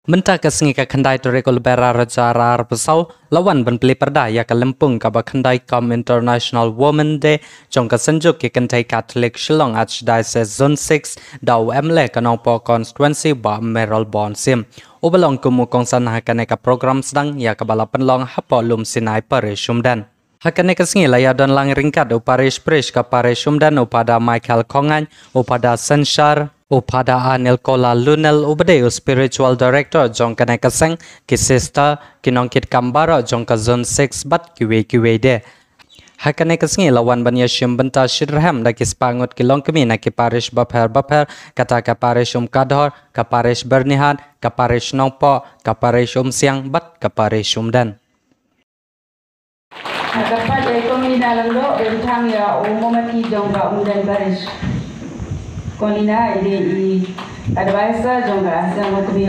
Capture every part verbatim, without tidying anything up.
Mynta ka sngi ka khyndai tarik u Lber ar hajar arphew saw, la wan ban plie pyrda ïa ka lympung kaba khyndai kum International Women Day jong ka Synjuk ki kynthei Katholik Shillong Archdiocese Zone six da u M L A ka Nongpoh Constituency Bah Mayralborn Syiem, uba long kum u kongsan ha kane ka program sdang ïa kaba la pynlong hapoh Lum Sinai Parish Umden. Ha kane ka sngi la ïadon lang ryngkat u Parish Priest ka Parish Umden, u Phadar Michael Khongaiñ, u Phadar Senshar, u Phadar Anil Kola Lunel uba dei u Spiritual Director jong kane ka seng, ki Sister, ki nongkitkam baroh jong ka Zone six bad kiwei kiwei de. Ha kane ka sngi la wan ban ïashim bynta shitrhem da ki spah ngut ki longkmie na ki Parish bapher bapher, kata ka Parish Umkadhor, ka Parish Byrnihat, ka Parish Nongpoh, ka Parish Umsiang bad ka Parish Umden. Nga kyrpad ïa i Kong Lina Lyngdoh ban thang ïa u mombati jong ka Umden Parish. Kong Lina i dei i advisor jong ka Asian Rotary.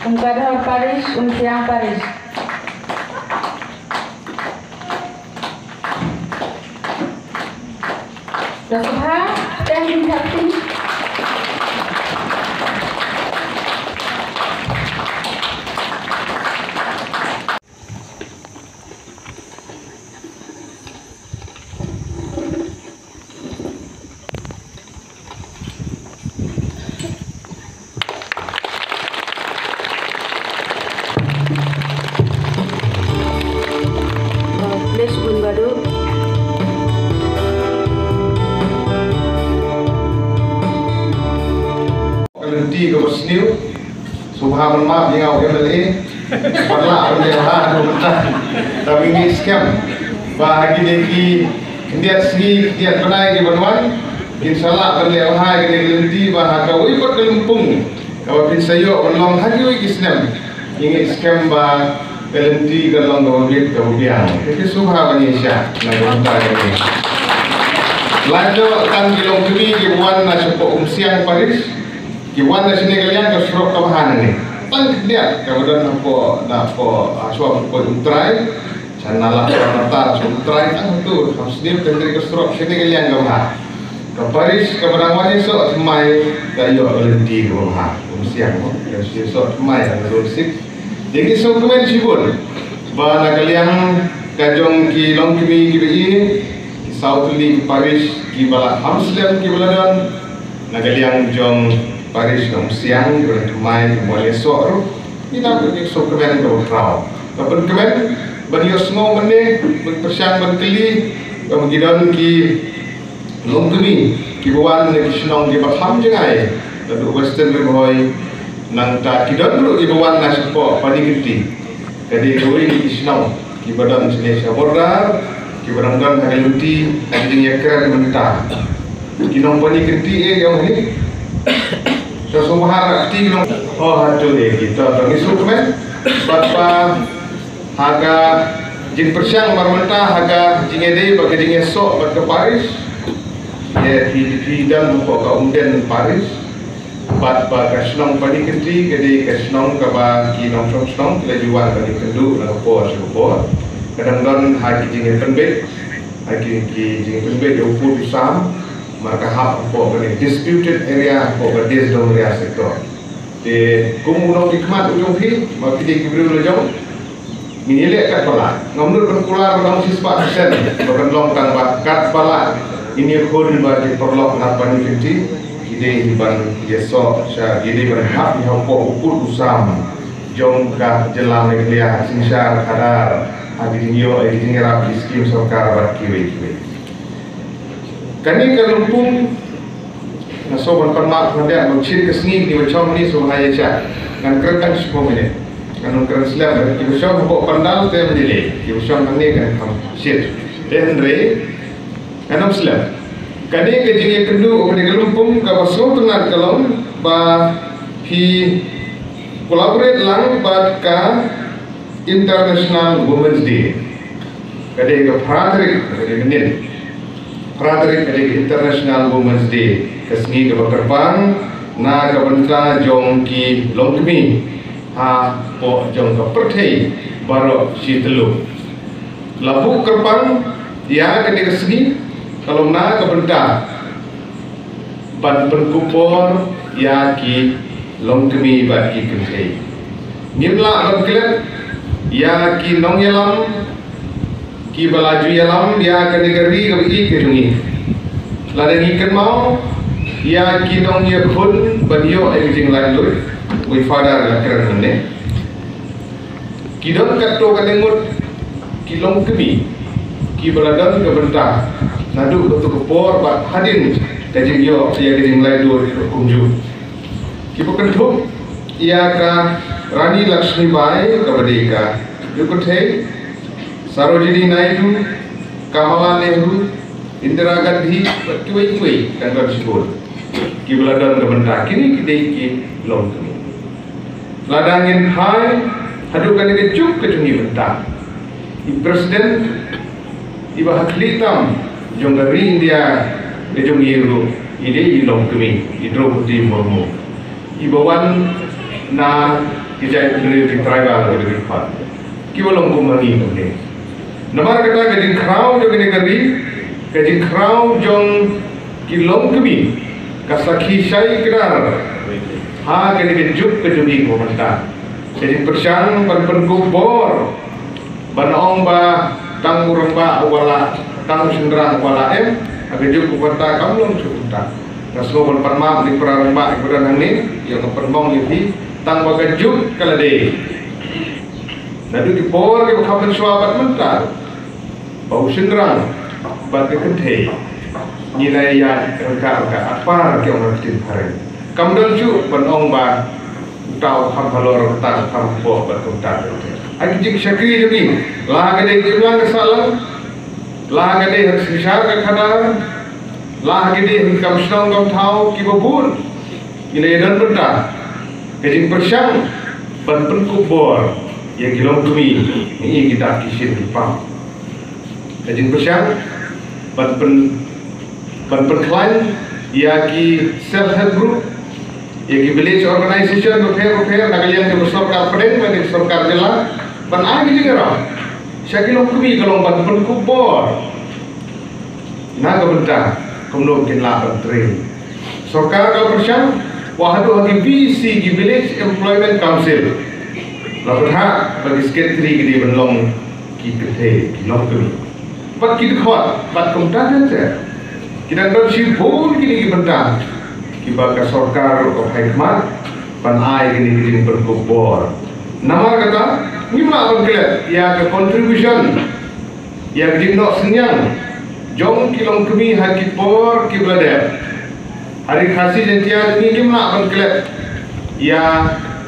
Umkadhor Parish, Umsiang Parish. Ka sngewbha, tang in thapting. Bless bun badu. Ka lynti kaba sniew. Sngewbha ban map ïa nga u M L A. Ban lah ban leh bha ha u mynta. Tang ngi ngeit skhem ba ha kine ki khyndiat sngi khyndiat bnai ki ban wan, ngin sa lah ban leh bha ha kine ki lynti ba ha kawei pat ka lympung kaba phin sa ïoh ban long ha kiwei ki snem. Ngi ngeit skhem ba ka lynti kan long kaba bit kaba biang. Te ki sngewbha ban ïaishah na ka bynta kane. Lait noh tang ki longkmie kiba wan na shapoh Umsiang Parish. Ki wan na shane ka liang ka surok kaba ha nangne. Tang khyndiat kaba don hapoh, hapoh, ah, shuwa ban poi Umtrai. Sha na la shuwa nangta sha Umtrai tang hato. Kham sniew tang dei ka surok shane ka liang kaba ha. Ka parish kaba dang wan ïasoh thymmai ka ïoh ka lynti kaba ha. Umsiang mo. Ka ïasoh thymmai ka zone six. Ïa ki sngewkmen shibun ba na ka liang ka jong ki longkmie kiba ïeit, ki saw tylli ki parish kiba la kham slem kiba la don. Na ka liang jong parish Umsiang, ki wan thymmai, ki wan ïasoh ruh, ki dang ki sngewkmen kaba khraw. Ka pynkmen ban ïohsngew mynne, ban pyrshang ban kylli, ba ki don ki longkmie kiba wan na ki shnong kiba kham jngai naduh Western Ri Bhoi, nangta ki don ruh kiba wan na shapoh Panikyntih. Ka dei kawei na ki shnong kiba don shane sha border, kiba dang don ha ka lynti ha ka jingïakren mynta. Ki nong Panikyntih eh ki ong hi. Sa sngewbha ra kti ki nong. Oh, hato eh ki to, to ngi sngewkmen. Bad ba ha ka jingpyrshang mar mynta ha ka jingïadei bad ka jingïasoh bad ka parish. Ïa phi, phi don hapoh ka Umden Parish. Bad ba ka shnong Panikyntih ka dei ka shnong kaba ki nongshong shnong ki la ju wan ban ïakynduh na ka por sha ka por. Ka dang don ha ki jingïapynbeit, ha ki, ki jingïapynbeit ïa u pud u sam, mar ka hap hapoh kane disputed area, hapoh ka Desdong Area sector. Te kum u nongmihkhmat u jong phi, ma phi dei ki briew la jong, ngin ïaleh katba lah. Ngam nud ban kular ba dang shispah persen ba kan long tang ba katba lah. Ngin ïakhun ba ki paralok na Panikyntih ki dei ban ïasoh sha, ki dei ban hap ïa hapoh u pud u sam jong ka jylla Meghalaya, synshar khadar ha ki jingïoh, ha ki jingïarap ki skim sorkar bad kiwei kiwei. Kane ka lympung nga sngewbha ban pan map, nga dei ban shit ka sngi, kiba shong hangne sngewbha ïa shah. Ngan kren tang shiphew minit. Ngan ym kren slem, kiba shong hapoh pandal te ym lei lei, kiba shong hangne kan kham shit. Te hynrei ngan ym slem. Kane ka jingïakynduh, kane ka lympung kaba sngewtynnat ka long ba phi collaborate lang bad ka International Women's Day. Ka dei ka phra tarik, ka dei mynnin. Phra tarik ka dei ka International Women's Day. Ka sngi kaba kyrpang na ka bynta jong ki longkmie hapoh jong ka pyrthei baroh shi tylli. La buh kyrpang ïa kane ka sngi ka long na ka bynta ban pynkup bor ïa ki longkmie bad ki kynthei. Ngim lah ban klet ïa ki nongïalam kiba la ju ïalam ïa kane ka ri kaba ïeit ka jong ngi. Lada ngi kynmaw ïa ki nongïakhun ban ïoh ïa ka jinglaitluid, wei Father la kren mynne. Ki don katto katne ngut ki longkmie kiba la don ka bynta naduh kato ka por bad hadien ka jingïoh ïa ka jinglaitluid kumjuh. Kiba kynthup ïa ka Rani Lakshmibai kaba dei ka jukthei, Sarojini Naidu, Kamala Nehru, Indira Gandhi bad kiwei kiwei, kan don shibun kiba la don ka bynta. Kine ki dei ki longkmie. Lada ngin phai haduh kane ka juk ka jong ngi mynta, i president iba ha khlieh tam jong ka ri India ka jong ngi ruh i dei i longkmie, i Droupadi Murmu, iba wan na ki jaitbynriew ki tribal ka jong ngi pat, kiba long kum ma ngi kumne. Namar kata ka jingkhraw jong kane ka ri, ka jingkhraw jong ki longkmie ka sakhi shai kdar ha kane ka juk ka jong ngi mynta. Ka jingpyrshang ban pynkup bor ban ong ba tang u rangbah uba lah, tang u shynrang uba lah, em, ha ka juk mynta kam long shuh kumta. Nga sngew ban pan map ïa ki para rangbah kiba don hangne, ïa ka pynmong ïa phi, tang ba ka juk ka la dei. Naduh ki por kiba kham mynshuwa bad mynta, ba u shynrang bad ka kynthei ngi la ïaid ryngkat ryngkat, apar ki ong ka ktien phareng. Kam don shuh ban ong ba uta u kham halor, uta u kham hapoh bad kumta. Ha ki jingshakri jong ngi, la ka dei ka imlang ka sahlang, la ka dei ha ka synshar ka khadar, la ka dei ha ka kam shnong kam thaw, kiba bun ngi la ïadon bynta. Ka jingpyrshang ban pynkup bor ïa ki longkmie, ïa ki dak ki shin ki pang. Ka jingpyrshang ban pyn, ban pynkhlaiñ ïa ki self help group, ïa ki village organization bapher bapher, na ka liang kaba sorkar pdeng bad ka sorkar jylla, ban ai ka jingïarap sha ki longkmie, ka long ban pynkup bor na ka bynta kumno kin lah ban trei. Sorkar ka la pyrshang, wat haduh ha ki V E C, ki Village Employment Council, la pyrshang ba ki secretary ki dei ban long ki kynthei, ki longkmie. Bad ki dkhot, bad kumta ter ter. Ki dang don shibun kine ki bynta kiba ka sorkar ka phai khmat ban ai kine ki jingpynkup bor. Namar kata, ngim lah ban klet ïa ka contribution, ïa ka jingnoh synñiang jong ki longkmie ha ki por kiba la dep. Ha ri Khasi Jaiñtia ngi ngim lah ban klet ïa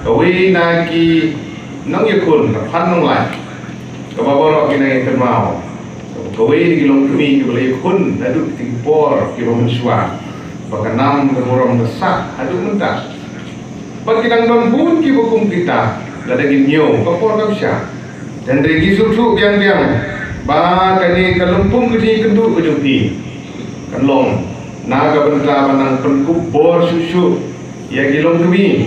kawei na ki nongïakhun, ka Phan Nonglait, kaba baroh ngi nang ïa kynmaw, kawei na ki longkmie kiba la ïakhun naduh ki por kiba mynshuwa, ba ka nam ka burom ka sah haduh mynta. Bad ki dang don bun kiba kum kita, lada ngin ñiew ka por kam shah. Hynrei ngi sngewthuh biang biang ba kane ka lympung ka jingïakynduh ka jong phi kan long na ka bynta ban nang pynkup bor shuh shuh ïa ki longkmie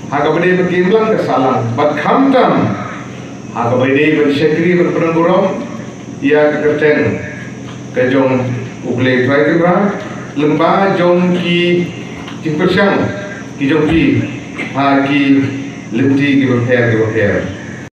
ha kaba dei bad ka imlang ka sahlang, bad khamtam ha kaba dei ban shakri ban pynburom ïa ka kyrteng ka jong U Blei Trai Kynrad lyngba jong ki jingpyrshang ki jong phi ha ki lynti kiba pher kiba pher.